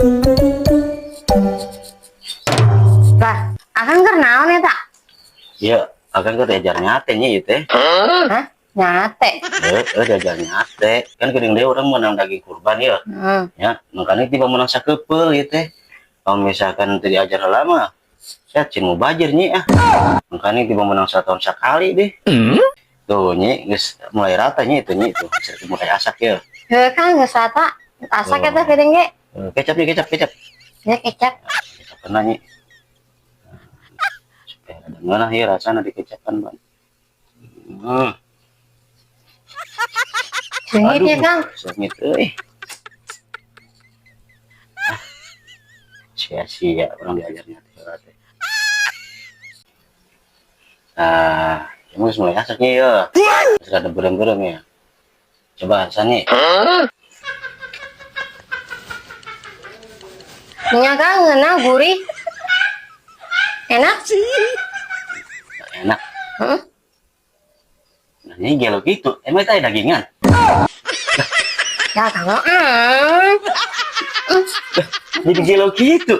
Lah, akang keur naon eta? Ya, akang keur diajar nyate nya ieu teh. Hah? Nyate. Heeh, diajar nyate. Kan geuning deui urang meunang daging kurban ya. Ya, makanya tiba meunang sakepeul ieu teh. Kalau misalkan teu diajar heula mah, saya cin mubajir nyi ah. Makanya tiba meunang setahun sekali deh. Tuh nyi, geus mulai rata nyi itu nyi tuh. Geus mulai asak ya. Heuh Kang, geus rata. Asak Oh. eta geuning ge. Eh, kecap nih, kecap, kecap. Ya kecap. Kecap kena nyi. Supaya ada ngeunah ya rasana dikecapan, Bang. Seungit ya Kang. Seungit euy. Ah, sia-sia urang diajar nyate heula teh. Nah, ini geus mulai asaknya ya. Geus rada beureum-beureum ya. Coba sani. Nya Kang, ngeunah gurih. Enak? Enak. Heeh. Nah, ini gelo gitu. Emang itu ada dagingan? Ya Kang. Mm. Jadi gelo gitu.